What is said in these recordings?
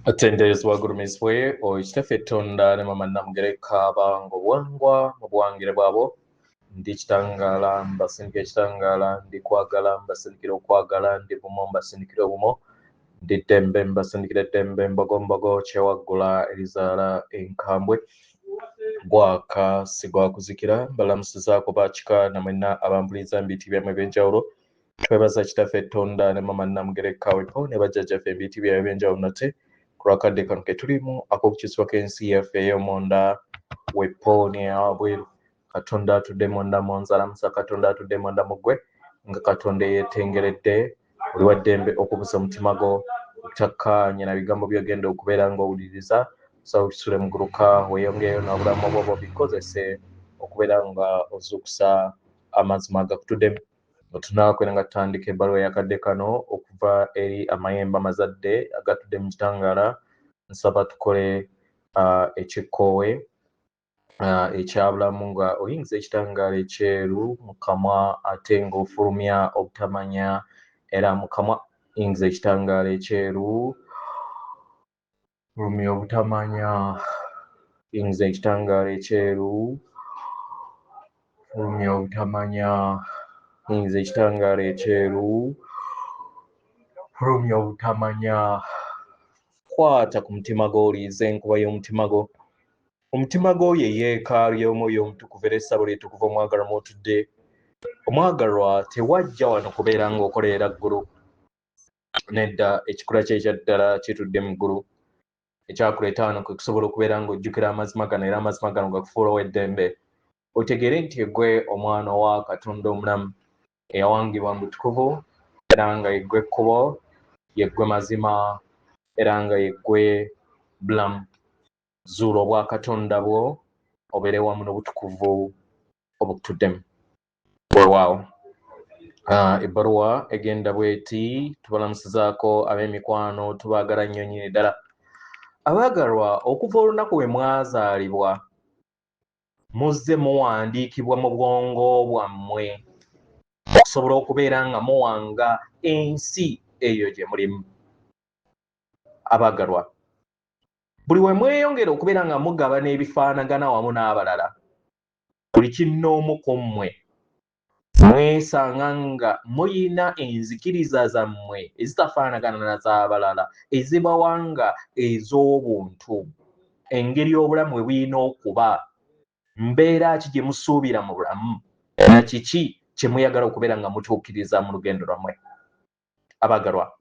Atenderezebwa agulumizibwe oyo Kitaffe Ttonda ne Maama Nnamugereka abanga obuwangwa mu buwangire bwabwo. Ndi kitangaala mbasindikira ekitangaala, ndi kwagala mbasindikira okwagala, ndi bumo mbasindikira obumo, ndi ddembe mbasindikira eddembe, mbogombogo kyewaggula erizaala enkambwe, gwaka si gwa kuzikira. Mbalamusizaako bakika na mwenna abampuliza mu biti byammwe eby'enjawulo. Twebaza Kitaffe Ttonda ne Maama Nnamugereka wepo ne bajjajjaffe ebiti byabwe eby'enjawulo nate ku lw'akadde kano ke tulimu ak'okukyusibwa kw'ensi yaffe ey'omunda wepo n'eyawabweru. Katonda atudde munda mu nze alamusa Katonda atudde munda mu ggwe nga Katonda eyeetengeredde oli wa ddembe okubuza omutima gwo obutakkaanya na bigambo by'ogenda okubeera ng'owuliriza. Nsaba okisule muguluka weeyongereyo n'obulamu bwo bw'obikozese okubeera nga ozuukusa amazima agakutuddemu. Tunakwera nga tutandika ebbaluwa eyakadde kano okuva eri amayembe amazadde agatudde mu kitangaala. Nsaba tukole ekikkoowe ekyabulamu nga oyingiza ekitangaala ekyeru mu kamwa ate ng'ofulumya obutamanya, era mu kamwa yingiza ekitangaala ekyeru, fulumya obutamanya, yingiza ekitangaala ekyeru, fulumya obutamanya, yingiza ekitangaala ekyeru, fulumya obutamanya. Kwata ku mutima gwo oliize enkuba y'omutima gwo. Omutima gwo ye yeekaalu y'Omwoyo Omutukuvu era essabo ly'ettukuvu omwagalwa mw'otudde. Omwagalwa tewajja wano kubeera ng'okolerera ggulu. Nedda, ekikula kye ekya ddala kitudde mu ggulu. Ekyakuleeta wano kwe kusobola okubeera ng'ojjukira amazima gano era amazima gano gakufuula ow'eddembe. Otegeere nti ggwe omwana owa Katonda omulamu eyawangibwa mu butukuvu era nga yeggwe kkubo, yeggwe mazima era nga yeggwe bulamu. Zuula obwakatonda bwo obeere wamu n'obutukuvu obukutuddemu. Weewaawo. Ebbaluwa egenda bweti: tubalamusizaako ab'emikwano, tubaagala nnyo nnyini ddala. Abaagalwa, okuva olunaku lwe mwazaalibwa muzze muwandiikibwa mu bwongo bwammwe okusobola okubeera nga muwanga ensi eyo gye mulimu. Abaagalwa, buli we mweyongera okubeera nga mugabana ebifaanagana wamu n'abalala, buli kinnoomu ku mmwe mwesanga nga muyina enzikiriza zammwe ezitafaanagana na z'abalala ezibawanga ez'obuntu, engeri obulamu bwe bulina okuba, mbeera ki gye musuubira mu bulamu, na kiki kye muyagala okubeera nga mutuukiriza mu lugendo lwammwe. Abagalwa,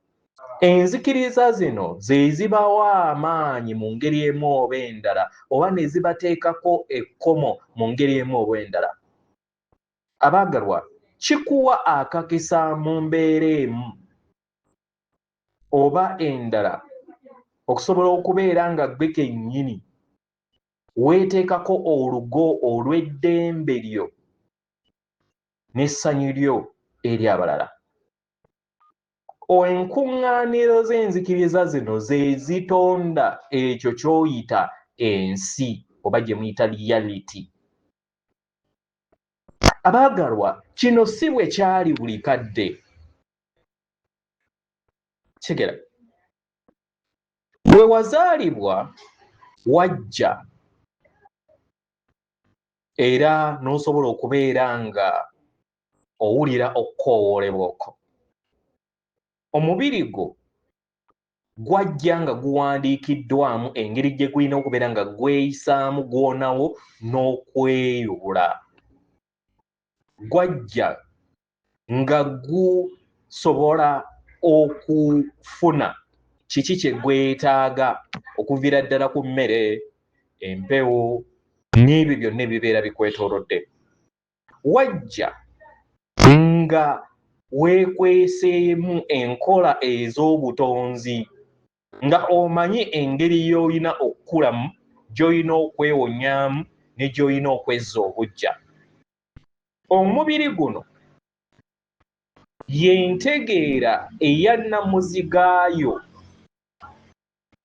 enzikiriza zino ze zibawa amaanyi mu ngeri emu oba endala, oba ne zibateekako ekkomo mu ngeri emu oba endala. Abaagalwa, kikuwa akakisa mu mbeera emu oba endala okusobola okubeera nga ggwe kennyini weeteekako olugo olw'eddembe lyo n'essanyu lyo eri abalala. Enkuŋŋaaniro z'enzikiriza zino ze zitonda ekyo ky'oyita ensi oba gye muyita reality. Abaagalwa, kino si bwe kyali buli kadde. Kigera bwe wazaalibwa wajja era n'osobola okubeera nga owulira okukoowoolebwa okwo. Omubiri gwo gwajja nga guwandiikiddwamu engeri gye gulina okubeera nga gweyisaamu gwonawo n'okweyubula. Gwajja nga gusobola okufuna kiki kye gwetaaga okuviira ddala ku mmere, empewo n'ebyo byonna ebibeera bikwetoolodde. Wajja nga weekweseemu enkola ez'obutonzi nga omanyi engeri y'olina okukulamu, gy'olina okwewonyaamu ne gy'olina okwezza obuggya. Omubiri guno y'entegeera eya nnamuziga yo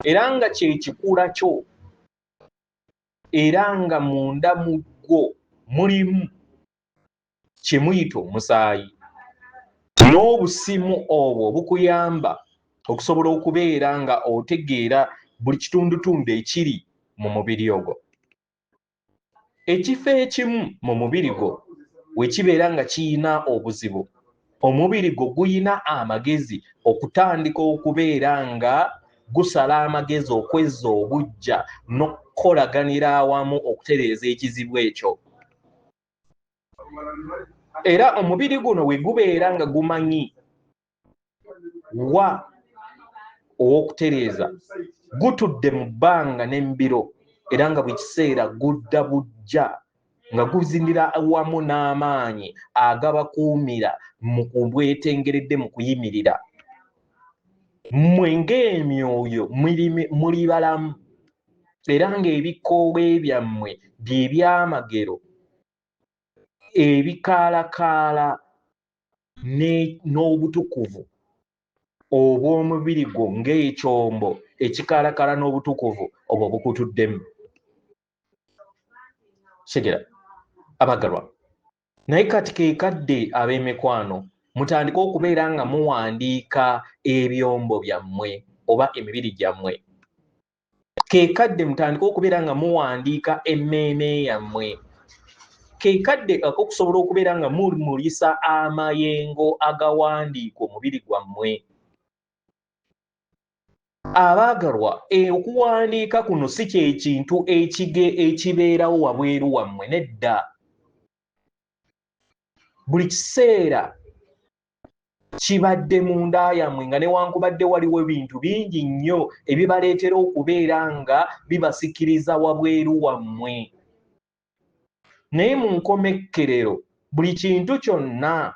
era nga kye kikula kyo era nga munda mu gwo mulimu kye muyita omusaayi n'obusimu obwo obukuyamba Okusobola okubeera nga otegeera buli kitundutundu ekiri mu mubiri ogwo. Ekifo ekimu mu mubiri gwo we kibeera nga kiyina obuzibu, omubiri gwo guyina amagezi okutandika okubeera nga gusala amagezi okwezza obuggya n'okukolaganira awamu okutereeza ekizibu ekyo. Era omubiri guno we gubeera nga gumanyi wa ow'okutereeza, gutudde mu bbanga n'embiro, era nga buli kiseera gudda buggya nga guzinira wamu n'amaanyi agabakuumira mu bwetengeredde mu kuyimirira. Mmwe ng'emyoyo muli balamu, era ng'ebikoowe byammwe bye byamagero ebikaalakaala n'obutukuvu obw'omubiri gwo ng'ekyombo ekikaalakaala n'obutukuvu obwo bukutuddemu. Segera abagalwa, naye kati ke kadde ab'emikwano mutandike okubeera nga muwandiika ebyombo byammwe oba emibiri gyammwe. Ke kadde mutandike okubeera nga muwandiika emmeeme yammwe. Ke kadde ak'okusobola okubeera nga mumulisa amayengo agawandiika omubiri gwammwe. Abaagalwa, okuwandiika kuno si kye kintu ekibeerawo wabweru wammwe, nedda. Buli kiseera kibadde munda yammwe, nga newankubadde waliwo ebintu bingi nnyo ebibaleetera okubeera nga bibasikiriza wabweru wammwe, naye mu nkomekkerero buli kintu kyonna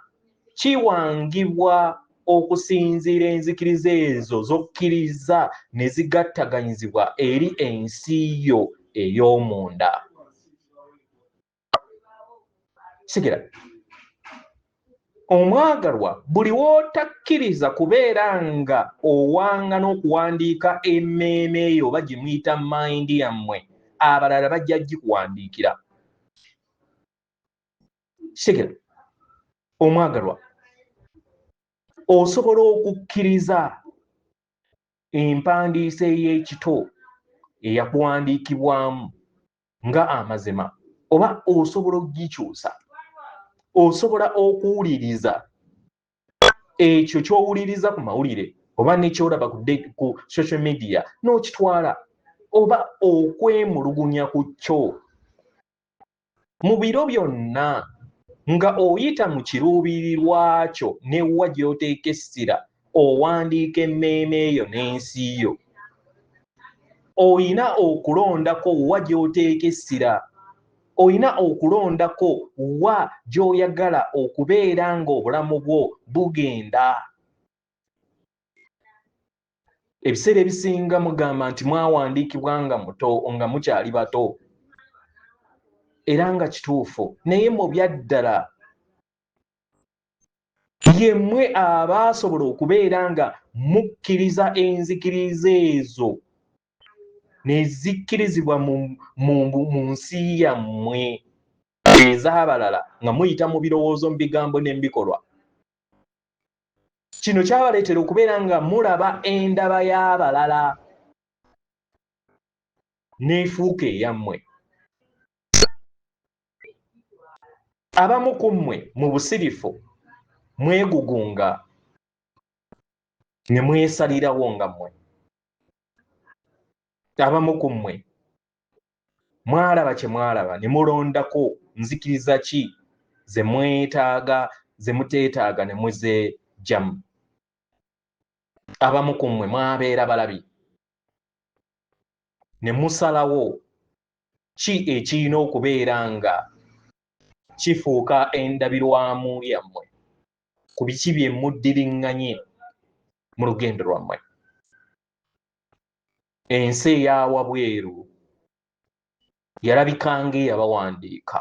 kiwangibwa okusinziira enzikiriza ezo z'okkiriza ne zigattaganyizibwa eri ensi yo ey'omunda. Sigira omwagalwa, buli w'otakkiriza kubeera nga owanga n'okuwandiika emmeeme eyo oba gye muyita mayindi yammwe, abalala bajja gikuwandiikira. Sigira omwagalwa, osobola okukkiriza empandiisa ey'ekito eyakuwandiikibwamu nga amazima, oba osobola okugikyusa. Osobola okuwuliriza ekyo ky'owuliriza ku mawulire oba nekyolaba ku social media n'okitwala, oba okwemulugunya ku kyo. Mu biro byonna nga oyita mu kiruubirirwa kyo ne wa gy'oteeka essira, owandiika emmeeme eyo n'ensi yo. Oyina okulondako wa gy'oteeka essira, oyina okulondako wa gy'oyagala okubeera ng'obulamu bwo bugenda. Ebiseera ebisinga mugamba nti mwawandiikibwa nga muto, nga mukyali bato, era nga kituufu, naye mu byaddala yemmwe abaasobola okubeera nga mukkiriza enzikiriza ezo ne zikkirizibwa mu nsi yammwe ez'abalala nga muyita mu birowoozo, mu bigambo ne mu bikolwa. Kino kyabaleetera okubeera nga mulaba endaba y'abalala n'efuuka eyammwe. Abamu ku mmwe mu busirifu mwegugunga ne mwesalirawo nga mmwe. Abamu ku mmwe mwalaba kye mwalaba ne mulondako nzikiriza ki ze mwetaaga, ze muteetaaga ne muzeggyamu. Abamu ku mmwe mwabeera balabi ne musalawo ki ekirina okubeera nga kifuuka endabirwamu yammwe ku biki bye muddiriŋŋanye mu lugendo lwammwe. Ensi eyawabweru yalabika ng'eyabawandiika,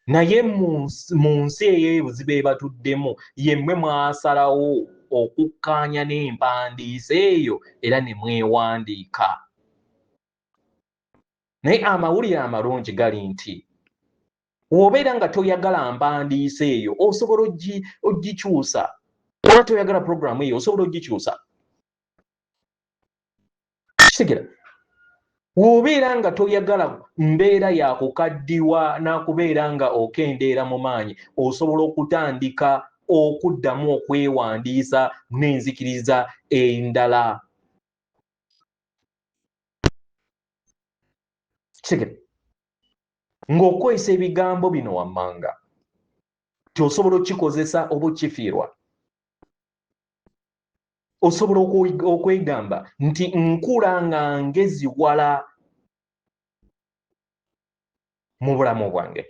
naye mu nsi ey'ebuziba ebatuddemu yemmwe mwasalawo okukkaanya n'empandiisa eyo era ne mwewandiika. Naye amawulire amalungi gali nti w'obeera nga toyagala mpandiisa eyo, osobola ogikyusa, oba toyagala puroguramu eyo, osobola ogikyusa. Kitegera, w'obeera nga toyagala mbeera ya kukaddiwa n'akubeera nga okendeera mu maanyi, osobola okutandika okuddamu okwewandiisa n'enzikiriza endala. Kitegera, ng'okozesa ebigambo bino wammanga ti osobola okukikozesa oba okifiirwa. Osobola okwegamba nti nkula nga ngeziwala mu bulamu bwange,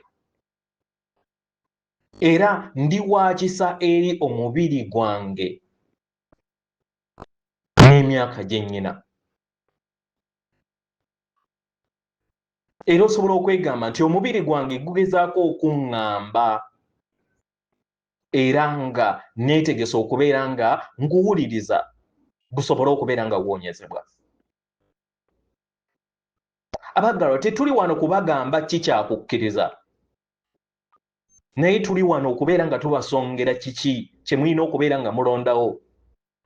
era ndi wa kisa eri omubiri gwange n'emyaka gye nnyina. Era osobola okwegamba nti omubiri gwange gugezaako okuŋŋamba, era nga neetegese okubeera nga nguwuliriza gusobole okubeera nga guwonyezebwa. Abaggalwa, tetuli wano kubagamba ki kyakukkiriza, naye tuli wano okubeera nga tubasongera kiki kye mulina okubeera nga mulondawo.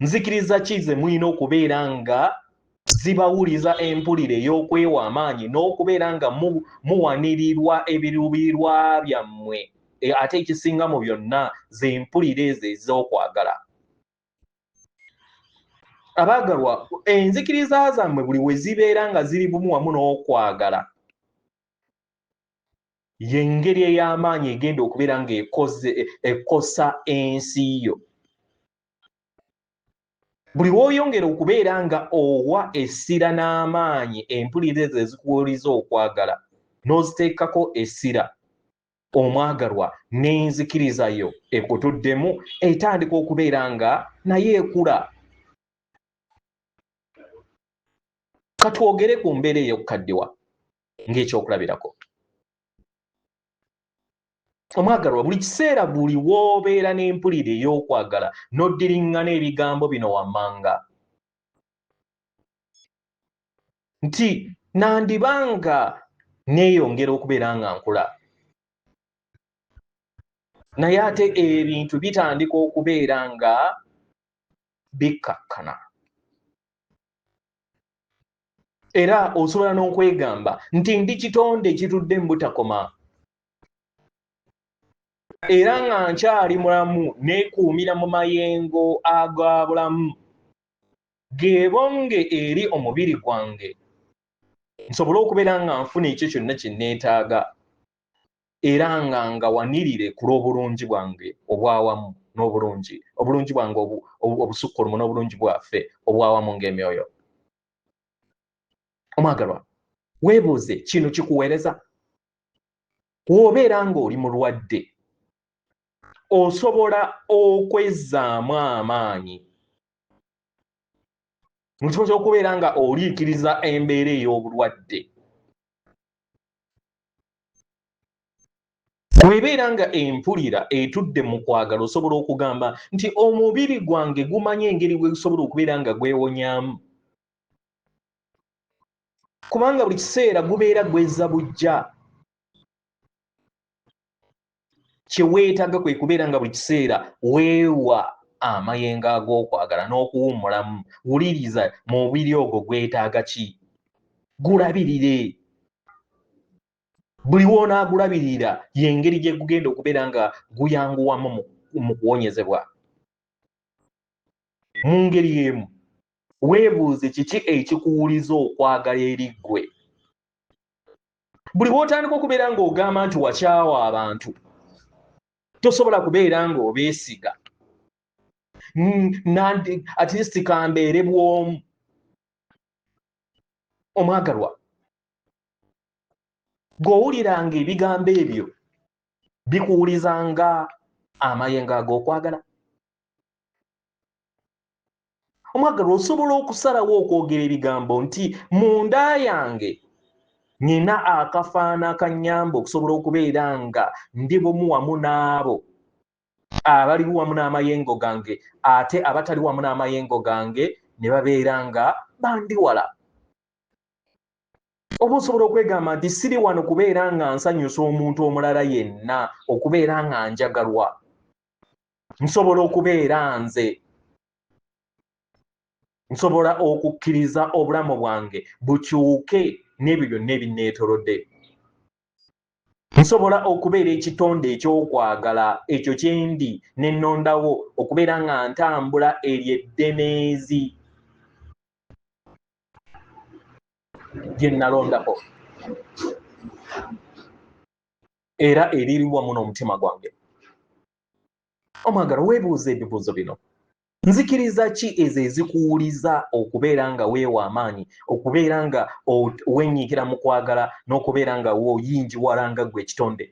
Nzikiriza ki ze mulina okubeera nga zibawuliza empulira ey'okwewa amaanyi n'okubeera nga muwanirirwa ebiruubirirwa byammwe, ate ekisinga mu byonna ze mpulira ezo ez'okwagala. Abaagalwa, enzikiriza zammwe buli we zibeera nga ziri bumu wamu n'okwagala, y'engeri ey'amaanyi egenda okubeera ng'ekosa ensi yo. Buli lw'oyongera okubeera nga owa essira n'amaanyi empulira ezo ezikuwuliza okwagala n'oziteekako essira, omwagalwa, n'enzikiriza yo ekutuddemu etandika okubeera nga naye ekula. Katwogere ku mbeera ey'okukaddiwa ng'ekyokulabirako. Omwagalwa, buli kiseera buli w'obeera n'empulira ey'okwagala n'oddiriŋŋana ebigambo bino wammanga nti nandiba nga neeyongera okubeera nga nkula, naye ate ebintu bitandika okubeera nga bikkakkana. Era osobola n'okwegamba nti ndi kitonde ekitudde mu butakoma, era nga nkyali mulamu neekuumira mu mayengo aga bulamu geebonge eri omubiri gwange, nsobole okubeera nga nfuna ekyo kyonna kye neetaaga, era nga ngawanirire ku lw'obulungi bwange obwawamu n'obulungi, obulungi bwange obusukkulumu n'obulungi bwaffe obwawamu ng'emyoyo. Omwagalwa, weebuuze kino kikuweereza? W'obeera ng'oli mulwadde, osobola okwezzaamu amaanyi mu kifo ky'okubeera nga oliikiriza embeera ey'obulwadde. Bw'ebeera nga empulira etudde mu kwagala, osobola okugamba nti omubiri gwange gumanyi engeri gwe gusobola okubeera nga gwewonyaamu, kubanga buli kiseera gubeera gwezza buggya. Kye weetaaga kwe kubeera nga buli kiseera weewa amayengo ag'okwagala n'okuwummulamu. Wuliriza mubiri ogwo gwetaaga ki, gulabirire. Buli w'onaagulabirira y'engeri gye gugenda okubeera nga guyanguwamu mu kuwonyezebwa. Mu ngeri emu weebuuze kiki ekikuwuliza okwagala eri ggwe. Buli w'otandika okubeera ng'ogamba nti wakyawa abantu, tosobola kubeera ng'obeesiga, at least kambeere bw'omu. Omwagalwa, gw'owuliranga ebigambo ebyo bikuwulizanga amayengo ag'okwagala. Omwagalwa, osobola okusalawo okwogera ebigambo nti munda yange nina akafaana akannyamba okusobola okubeera nga ndi bumu wamu n'abo abali wamu n'amayengo gange, ate abatali wamu n'amayengo gange ne babeera nga bandiwala. Oba osobola okwegamba nti siri wano kubeera nga nsanyusa omuntu omulala yenna okubeera nga njagalwa, nsobola okubeera nze. Nsobola okukkiriza obulamu bwange bukyuke n'ebyo byonna ebinneetolodde. Nsobola okubeera ekitonde eky'okwagala ekyo kye ndi ne nnondawo okubeera nga ntambula eryo eddemeezi lye nnalondako era eriri wamu n'omutima gwange. Omwagala, weebuuza ebibuuzo bino. Nzikiriza ki ezo ezikuwuliza okubeera nga weewa amaanyi, okubeera nga wenyiikira mu kwagala n'okubeera nga woyingiwala nga ggwe ekitonde?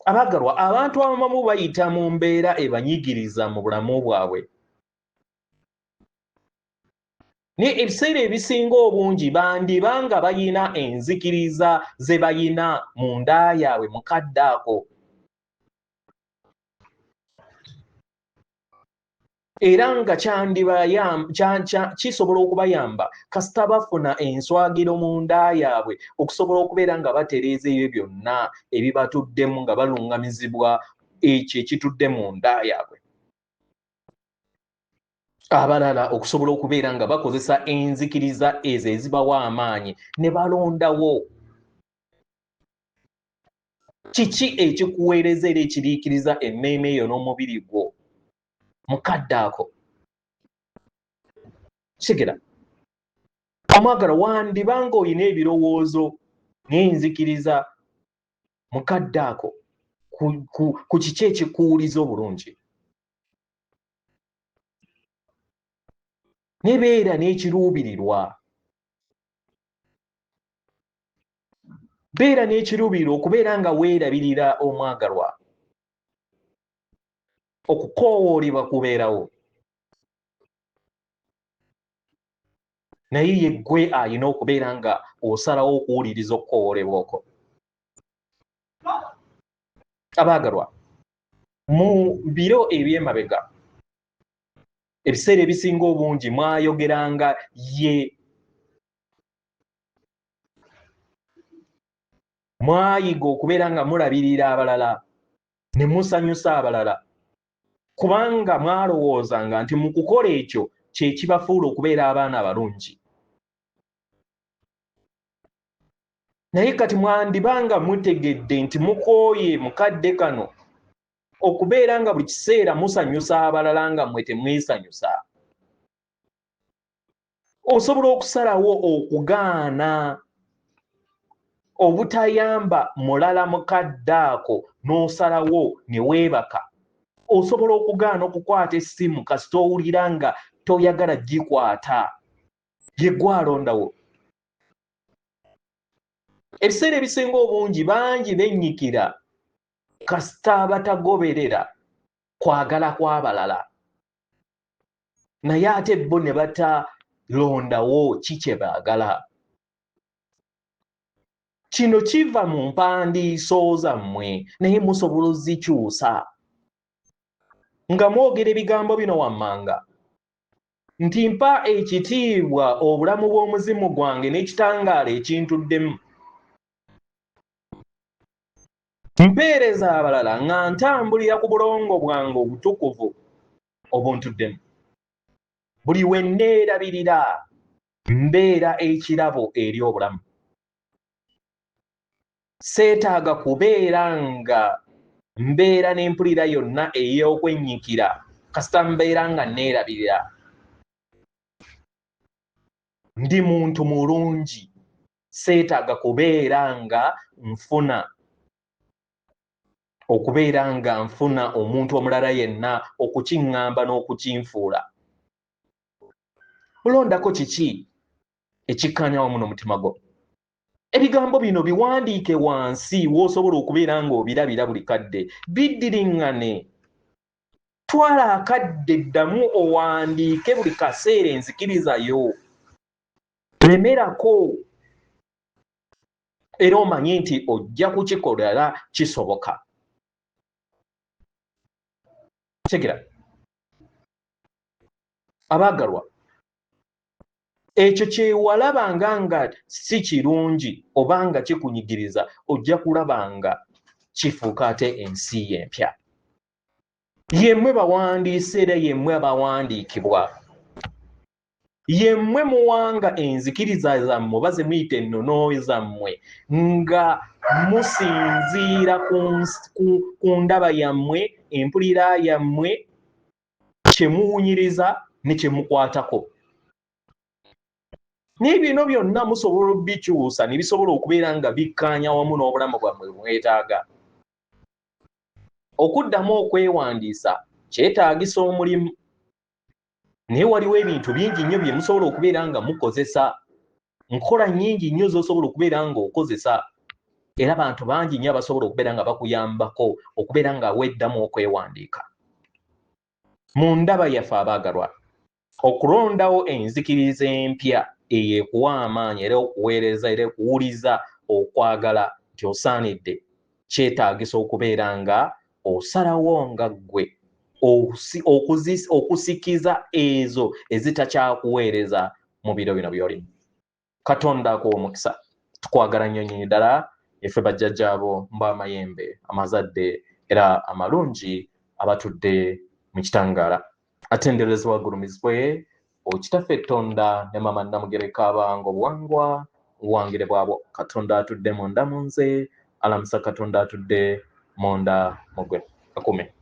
Abaagalwa, abantu abamu bayita mu mbeera ebanyigiriza mu bulamu bwabwe. Naye ebiseera ebisinga obungi bandiba nga bayina enzikiriza ze bayina mu nda yaabwe mu kadde ako. Era nga kisobola okubayamba kasita bafuna enswagiro mu nda yaabwe okusobola okubeera nga batereeza ebyo byonna ebibatuddemu nga baluŋŋamizibwa ekyo ekitudde mu nda yaabwe. Abalala okusobola okubeera nga bakozesa enzikiriza ezo ezibawa amaanyi ne balondawo. Kiki ekikuweereza era ekiriikiriza emmeeme eyo n'omubiri gwo mukadde ako? Kigera omwagala, wandiba ng'olina ebirowoozo n'enzikiriza mukadde ako ku kiki ekikuwuliza obulungi. Nebeera n'ekiruubirirwa. Beera n'ekiruubirirwa okubeera nga weerabirira omwagalwa. Okukoowoolebwa kubeerawo. Naye ye ggwe alina okubeera nga osalawo okuwuliriza okukoowoolebwa okwo. Abaagalwa, mu biro eby'emabega, ebiseera ebisinga obungi mwayogeranga ye. Mwayiga okubeera nga mulabirira abalala ne musanyusa abalala, kubanga mwalowoozanga nti mu kukola ekyo kye kibafuula okubeera abaana abalungi. Naye kati mwandiba nga mutegedde nti mukooye mu kadde kano okubeera nga buli kiseera musanyusa abalala nga mmwe temwesanyusa. Osobola okusalawo okugaana obutayamba mulala mu kadde ako n'osalawo ne weebaka. Osobola okugaana okukwata essimu kasita owulira nga toyagala gikwata. Ye ggwe alondawo. Ebiseera ebisinga obungi bangi bennyikira kasita batagoberera kwagala kw'abalala, naye ate bo ne batalondawo ki kye baagala. Kino kiva mu mpandiiso zammwe, naye musobola ozikyusa nga mwogera ebigambo bino wammanga nti mpa ekitiibwa obulamu bw'omuzimu gwange n'ekitangaala ekintuddemu. Mpeereza abalala nga ntambulira ku bulongo bwange obutukuvu obuntuddemu. Buli we nneerabirira mbeera ekirabo eri obulamu. Seetaaga kubeera nga mbeera n'empulira yonna ey'okwennyikira kasita mbeera nga nneerabirira. Ndi muntu mulungi, seetaaga kubeera nga nfuna okubeera nga nfuna omuntu omulala yenna okukiŋŋamba n'okukinfuula. Londako kiki ekikkaanya wamu n'omutima gwo. Ebigambo bino biwandiike wansi w'osobola okubeera ng'obirabira buli kadde, biddiriŋŋane. Twala akadde ddamu owandiike buli kaseera enzikiriza yo. Lemerako era omanye nti ojja kukikola era kisoboka. Tegera abaagalwa, ekyo kye walabanga nga si kirungi oba nga kikunyigiriza, ojja kulaba nga kifuuka ate ensi yo empya. Yemmwe bawandiise era yemmwe abawandiikibwa. Yemmwe muwanga enzikiriza zammwe oba ze muyita ennono zammwe nga musinziira ku ndaba yammwe, empulira yammwe, kye muwunyiriza ne kye mukwatako. Naye bino byonna musobola obikyusa ne bisobola okubeera nga bikkaanya wamu n'obulamu bwammwe bwe mwetaaga. Okuddamu okwewandiisa kyetaagisa omulimu, naye waliwo ebintu bingi nnyo bye musobola okubeera nga mukozesa, nkola nnyingi nnyo z'osobola okubeera ng'okozesa, era bantu bangi nnyo abasobola okubeera nga bakuyambako okubeera nga weddamu okwewandiika. Mu ndaba yaffe abaagalwa, okulondawo enzikiriza empya eyo ekuwa amaanyi era okuweereza era ekuwuliza okwagala nti osaanidde, kyetaagisa okubeera nga osalawo nga ggwe okusikiza ezo ezitakyakuweereza mu biro bino by'olimu. Katonda akuwa omukisa. Tukwagala nnyo nnyini ddala ife bajjajjaabo mbu amayembe amazadde era amalungi abatudde mu kitangaala. Atenderezebwa agulumizibwe okitaffe Ttonda ne Maama Namugereka abanga obuwangwa obuwangire bwabwo. Katonda atudde munda mu nze alamusa Katonda atudde munda mu gwe. Akume.